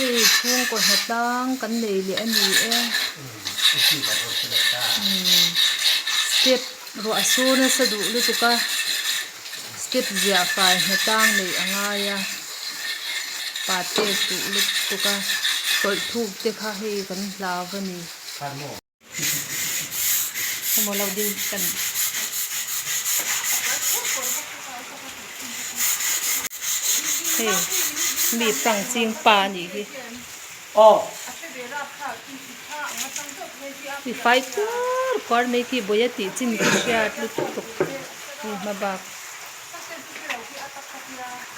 Hei chhungkaw hnatlang kan nei leh a ni e. Step ruah sur nasa duh lutuk a step ziah fai hnatlang neih a ngai a pa tek duh lutuk a tawlh thuk te kha hei kan hlau a ni. Emaw lo ding kan hei mi prank ching pa a nih hi mi fai kuar kuar mai khi bawi a tih chin ka hriat lutuk hei hma bak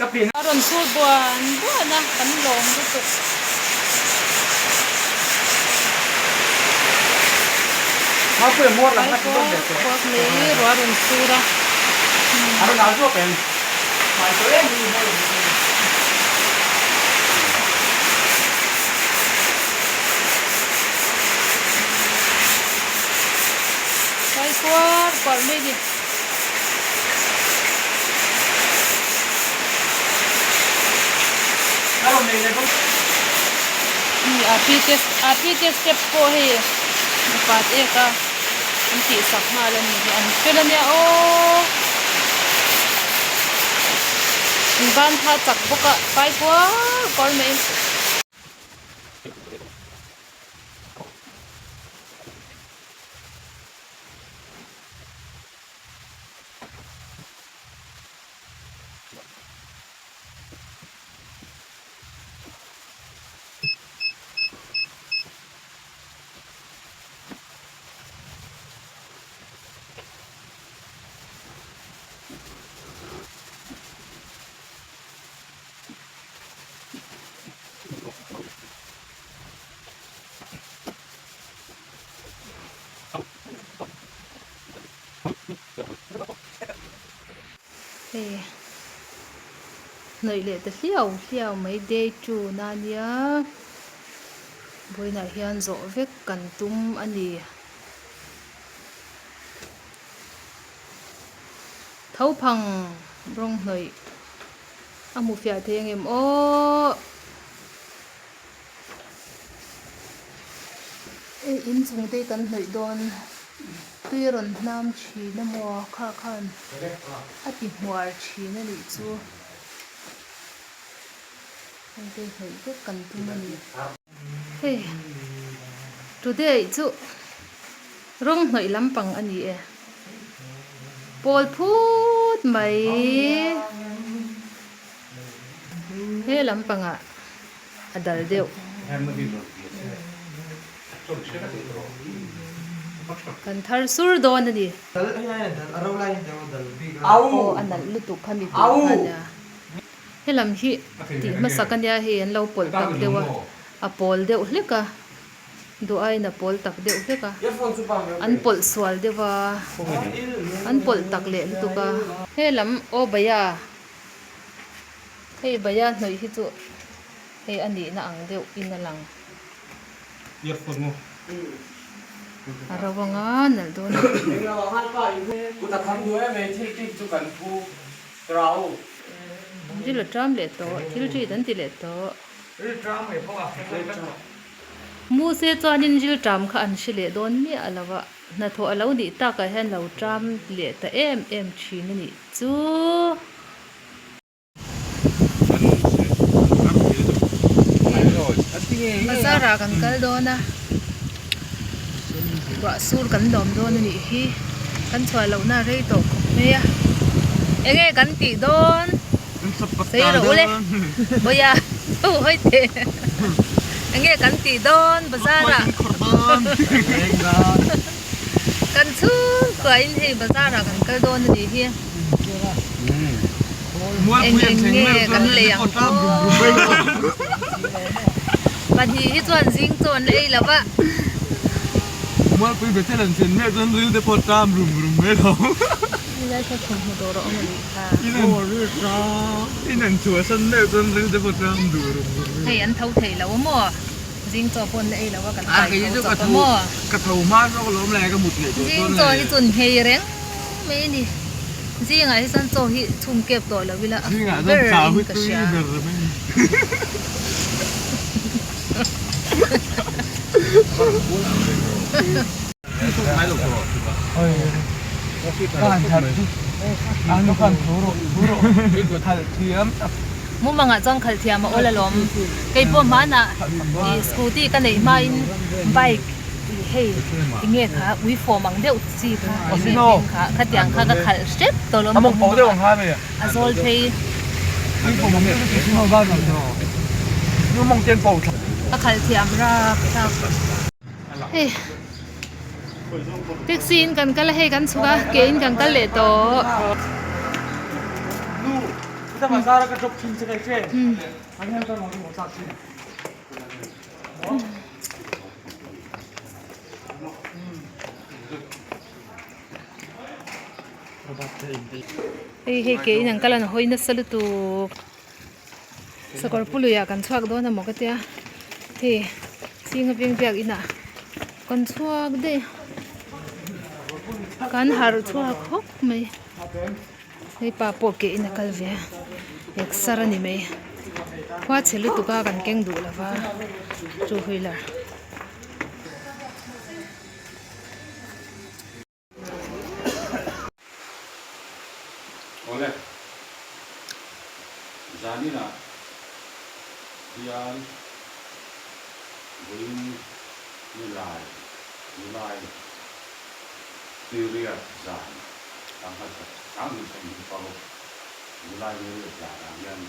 a rawn sur buan buan a kan lawm lutuk. Kuak mai ruah a rawn sur a. Kuar kuar mai a ni. A pi te step pawh hei mipa te eka an tih sak nghal a ni hi an fel a nia aw an ban kha chak bawk a fai kuar kuar mai. Hei hnawih leh ta hliau hliau mai day two na nia vawiinah hian zawh vek kan tum a ni tho phang rawng hnawih a hmu fiah thei ang em aww. Hei inchung te kan hnawih dawn tui a rawn hnam thin a maw kha khan a ti hmuar thin a nih chu heng te hnawih vek kan tum a ni hei today chu rawng hnawih lampang a ni e pawl phut mai he lampangah. a dal deuh. Kan thar sur dawn a ni. Aw a nalh lutuk kha mi tur kha nia. Helam hi tih hmasak a nia hei an lo pawlh tak deuh a, a pawl deuh hlek a, duh aiin a pawl tak deuh hlek a, an pawlh sual deuh a, an pawlh tak leh lutuk a. Helam aw baya. Hei baya hnawih hi chu hei a nihna ang deuh in a lang. A ro anga nalh dawn a. Ril a ṭam leh tawh, thil ṭit an ti leh tawh. Muse chuanin ril ṭam kha an hre leh dawn miah lo a, hnathawh a lo nih takah hian lo ṭam leh ta em em ṭhin a nih chu. Bazar ah kan kal dawn a ruah sur kan lawm dawn a nih hi kan chhuah loh na rei tawh khawp mai a enge kan tih dawn sawi rawh ule bawia ho hawi teh enge kan tih dawn bazar ah kan chhungkua in hei bazar ah kan kal dawn a nih hi. Eng eng nge kan lei ang aw pahnih hi chuan zing chaw an la ei lo va. Mualpui Bethel an thlen mek chuan ril te pawh ṭam rum rum mai lo. Helai kha thawmhnaw dawr a awm a nih kha. In an chhuahsan mek chuan ril te pawh ṭam duh rum rum mai lo. Hei an tho thei lo a maw? Zing chaw pawh an la ei lo a kan kai tho chawp a maw? Ka tho hma zawk alawm le ka mut leh tawh chuan le. Zing chaw hi chu an nghei reng. Mai a ni. Zingah hi chuan chaw hi chhum kep tawh lo ila a fuh ber in ka hria. Mumangah chuan khalh thiam a awl alawm. Kei pawh hmanah ih scooty ka neih hmain bike ih hei enge kha ui fawm ang deuh chi kha enge hming kha khatiang kha ka khalh hrep tawh alawm ka mumangah a zawl phei. Ka khalh thiam rap thlak. Hei taxi in kan kal a hei kan chhuk a ke in kan kal leh tawh. Hei hei ke in an kal a an hawi nasa lutuk. Sakawr puluiah kan chhuak dawn emaw ka tia hei chhinga veng biak inah kan chhuak daih a kan harh chhuak hawk mai hei pa pawh ke in a kal ve a exer a ni mai khua chhe lutuk a kan keng duh lova two wheeler. Awle, zaninah hian vawiin nilai July period zan sangha 2026 July period zanah hian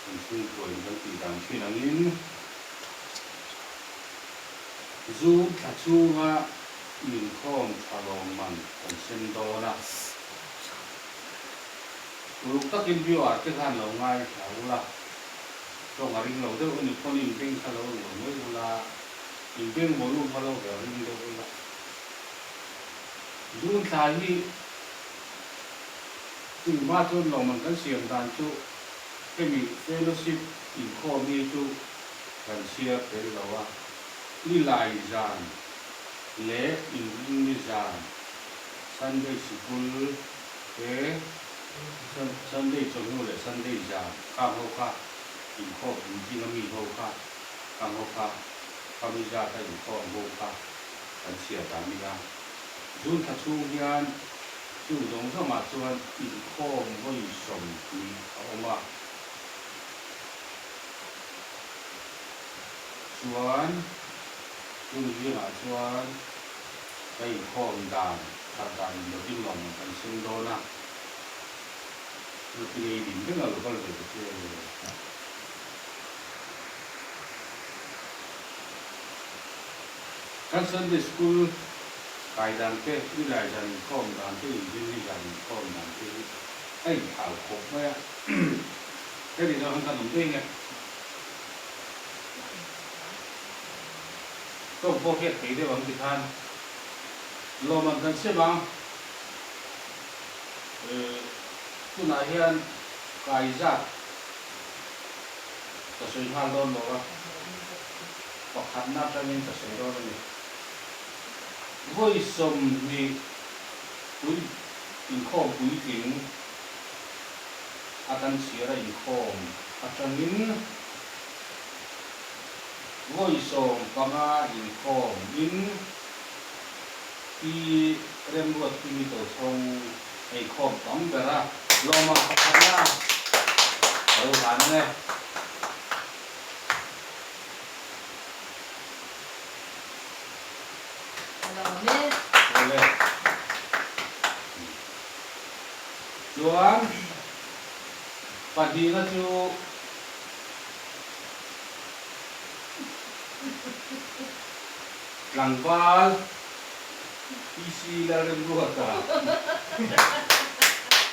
kan chhungkuain kan tih dan thin angin Zu thla chhunga inkhawm tha lawmman kan sem dawn a. Uluk takin viewer te khan lo ngaithla ula, tawng a ring lo deuh a ni pawn inbeng kha lo lo mai ula, inbeng volume kha lo ver ring deuh ula. June thla hi chumi hma chuan lawmman kan siam dan chu hemi fellowship inkhawm hi chu kan chhiar tel lo a, Nilai zan leh Inrinni zan, Sunday sikul te, Sunday chawhnu leh Sunday zan khang ho kha inkhawm puitling a mi ho kha khang ho kha khami zata inkhawm ho kha kan chhiar ta nia. June thla chhung hian chung zawng zawngah chuan inkhawm vawi 20 a awm a. Chuan chung zingah chuan ka inkhawm dan that dan in lovin lawm kan sem dawn a, chu ti ngei din reng a lo kal ve ta che. Kan Sunday School kai dan te, nilai zan inkhawm dan te, inrinni zan inkhawm dan te hi a inthlau khawp mai a. Heti zawng hian kan awm daih nge. Tawng pawh hriat thei deuh ang tikhan lawmman kan sem ang. Tunah hian kai zat ka sawi nghal dawn lo a, pakhatna atangin ka sawi dawn a ni. Vawi 20 pui inkhawm puitling a kan chhiar a inkhawm atangin vawi 15 inkhawm in Pi Remruat Kimi Tochhawng eikhawm tam ber a lawma pakhatna ka lo hlan ang e. Awle. Chuan pahnihna chu tlangval PC Lalremruata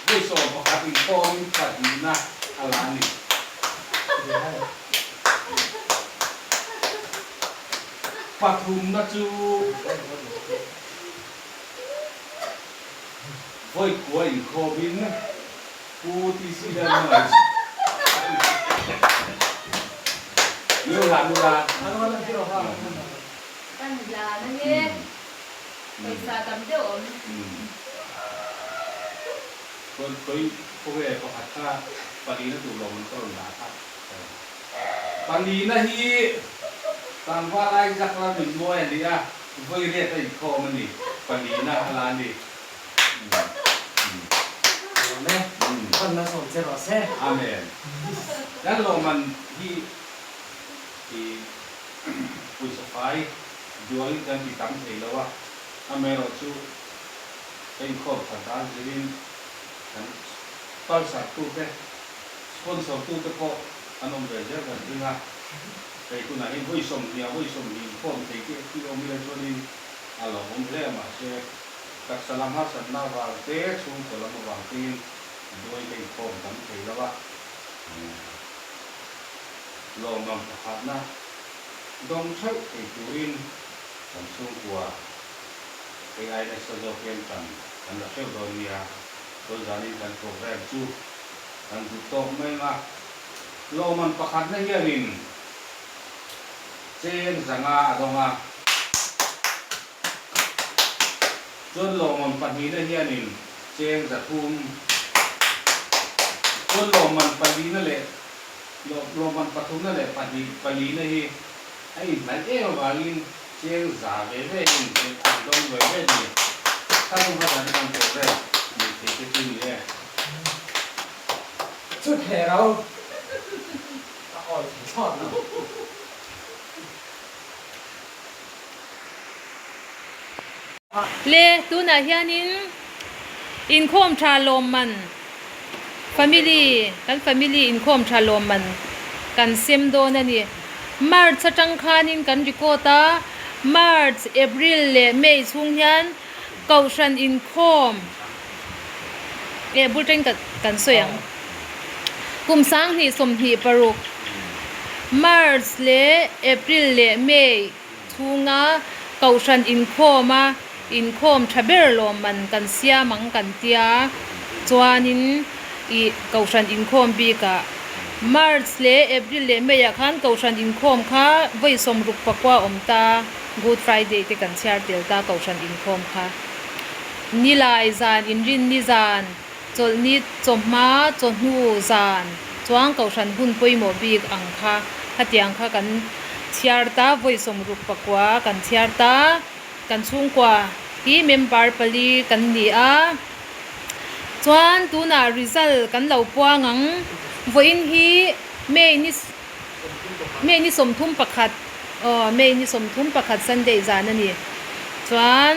vawi 11 inkhawmin pahnihna a la a ni. Pathumna chu Vawi khua inkhawmin Pu TC Lalhmangaih Nilo hlah nu la. Kan hlan ange pawisa tam deuh awm. Chuan khawi khawnge pakhat kha palina tur lo man ka rawn dah kha. Palina hi. Tlangval Isaac Lalnunmawi a ni a, vawi riat a inkhawm a ni, pahnihna a la a ni. Amen. Kan lawmman hi i pawisa fai dualin kan ti tam thei lo a, amaherawhchu ka inkhawm that dan zirin kan palsar tute, sponsor tute pawh an awm ve zel kan ring a, hei tunah hian vawi sawmhnih ah vawi 20 inkhawm thei te hi awm ila chuanin a lo awm hle a, mahse taksa lam harsatna avang te, chhungkaw lam avang tein duai ka inkhawm tam thei lo a, lawmawm pakhatna dawng theuh thei turin kan chhungkua hei ai nasa zawk hian tan kan la hreuh dawn nia, tun zanin kan program chu kan duh tawk mai ang a, lawmawm pakhatna hianin cheng zanga a dawng a. Chuan lawmawm pahnihna hianin cheng 300, chuan lawmman palina leh lawmman pathumna leh pahnih palina hi a inhnaih em avangin cheng za ve ve in an dawng ve ve ni. Thlarung hmasa hi kan program nei thei te chu ni e. Chu thei ro a awi thei thlawt lo. Le tunah hianin inkhawm tha lawmman family kan family inkhawm tha lawmman kan sem dawn a ni. March atang khanin kan record a, March, April leh May chhung hian Kohhran inkhawm eh bul teng kan sawi ang. Kum 2026 March leh April leh May chhunga Kohhran inkhawma inkhawm tha ber lawmman kan siam ang kan tia chuanin ih Kohhran inkhawm bikah March leh April leh May ah khan Kohhran inkhawm kha vawi 64 awm ta. Good Friday te kan chhiar tel ta Kohhran inkhawm kha. Nilai zan, inrinni zan, chawlhni chawhma, chawhnu zan chuan Kohhran hun pawimawh bik ang kha khatiang kha kan chhiar ta, vawi 69 kan chhiar ta. Kan chhungkua hi member pali kan ni a. Chuan tunah result kan lo puang ang. Vawiin hi May ni. May ni 31 aw May ni 31 Sunday zan a ni. Chuan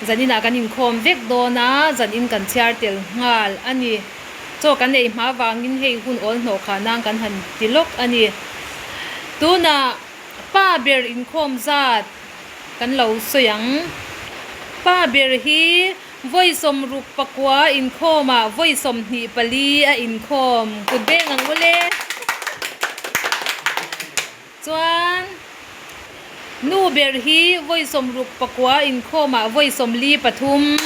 zaninah kan inkhawm vek dawn a, zanin kan chhiar tel nghal a ni. Chaw kan ei hma vangin hei hun awl hnawh khah nan kan han ti lawk a ni. Tunah pa ber inkhawm zat kan lo sawi ang. Pa ber hi Vawi 69 inkhawmah vawi 24 a inkhawm kut beng ang ule. Chuan nu ber hi vawi 69 inkhawmah vawi 43.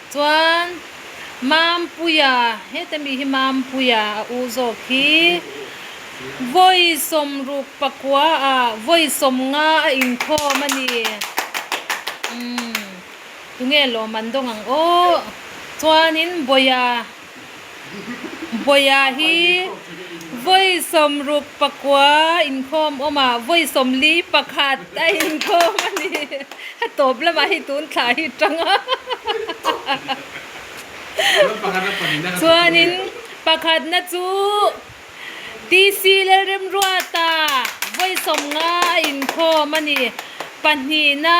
Chuan Mampuia, heta mi hi Mampuia a u zawk hi vawi 69 ah vawi 90 a inkhawm a ni. Umm tunge lawm an dawng ang aw. Chuanin Bawia. Bawia hi vawi 69 inkhawm awmah vawi 41 a inkhawm a ni. A tawp lamah hei tun thla hi tang a. Chuanin pakhatna chu TC Lalremruata vawi 50 a inkhawm a ni. Pahnihna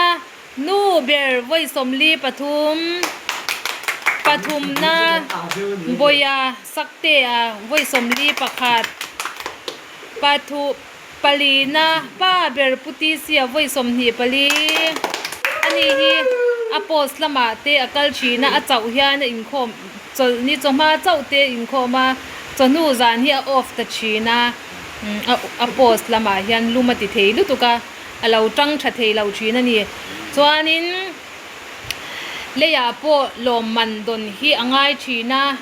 Nu ber vawi 43, pathumna Bawia Saktea vawi 41, pathu palina pa ber Pu Tisia vawi 24 a ni hi a post lamah te a kal thin a, a chauh hian a inkhawm chawlhni chawhma chauh te a inkhawm a, chawhnu zan hi a off ta thin a, a post lamah hian lum a ti thei lutuk a. A lo tang tha thei lo thin a ni. Chuanin leiah pawh lawmman dawn hi a ngai thin a,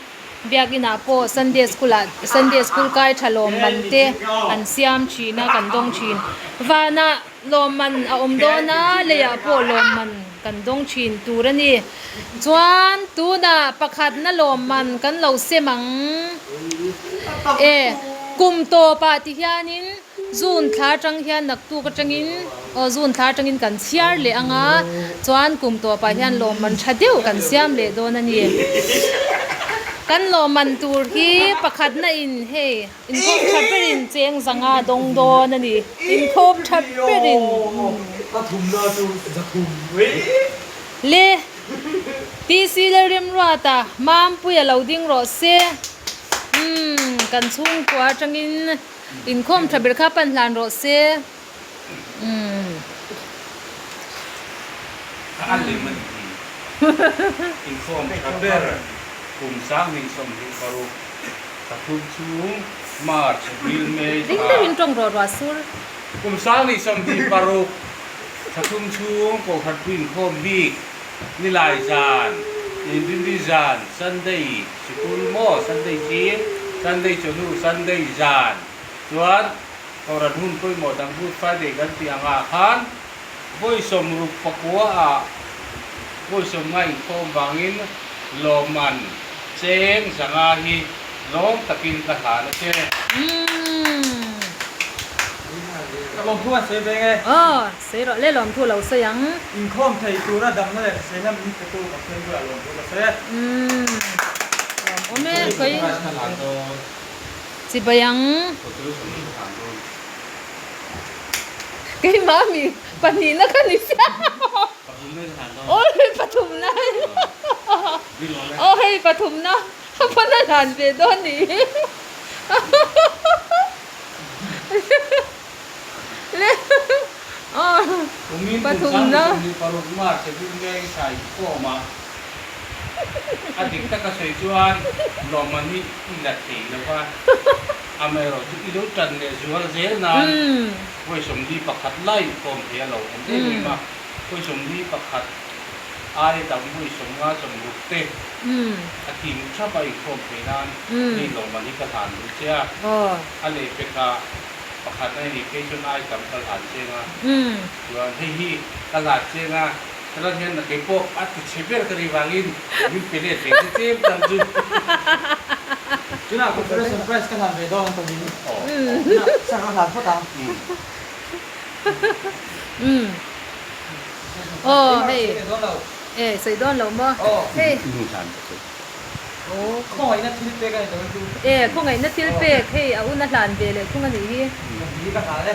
biakinah pawh Sunday school ah Sunday school kai tha lawmman te an siam thin a, kan dawng thin. Vanah lawmman a awm dawn a, leiah pawh lawmman kan dawng thin tur a ni. Chuan tunah pakhatna lawmman kan lo sem ang e. Kum tawpah ti hianin June thla atang hian naktuk atangin aw June thla atangin kan chhiar leh ang a, chuan kum tawpah hian lawmman tha deuh kan siam leh dawn a ni. Kan lawmman tur hi pakhatna in hei inkhawm tha berin cheng zanga dawng dawn a ni. Inkhawm tha berin. Le TC Lalremruata Mampuia lo ding rawh se. Umm kan chhungkua atangin inkhawm tha ber kha pan hlan rawh se. Umm. Ka a lem a nih hi. Inkhawm tha ber kum 2026 pathum chhung March, April, May Ding thla. deuhin tawng rawh ruah sur. Kum 2026 pathum chhung Kohhran pui inkhawm bik Nilai zan, Inrinri zan, Sunday sikul maw, Sunday zing, Sunday chawhnu, Sunday zan chuan Kohhran hun pawimawh dang Good Friday kan tih angah khan vawi 64 ah vawi 50 inkhawm vangin lawmman cheng 500 hi lawm takin ka hlan a che. Ka lawmthu an sawi veng e. Aw, sawi rawh le lawmthu lo sawi ang. Inkhawm thei tura damna leh hriselna min petu Pathian bulah lawmthu ka sawi e. Umm, lawmawm e, kei chibai ang. Keimah mi pahnihna ka ni sia. Aw hei pathumna aw hei pathumna a pawn a hlan ve dawn nih hi. Kumin kum 2026 March April May thla inkhawm a, a dik taka sawi chuan lawmman hi i la thei lo va, amaherawhchu i lo tan leh zual zel nan vawi 41 lai inkhawm thei a lo awm em em a, vawi 41 ai tam vawi 50 60 te a kim thap a inkhawm thei nan hei lawmman hi ka hlan duh che a, a lehpekah Pakhat a ni phei chuan ai tam ka hlan cheng a, chuan hei hi ka hlan cheng a, ka hian na kei pawh a ti chhe ber ka nih vangin min pe let ve che tlem tam chu. Tunah consolation prize ka hlan ve dawn a tawmin tunah sir ka hlan phawt ang. Aw hei e sawi dawn lo maw hei. Khawngaihna thil pek a ni tawh chu. E khawngaihna thil pek hei a un a hlan ve leh thung a nih hi. Ka hlan e.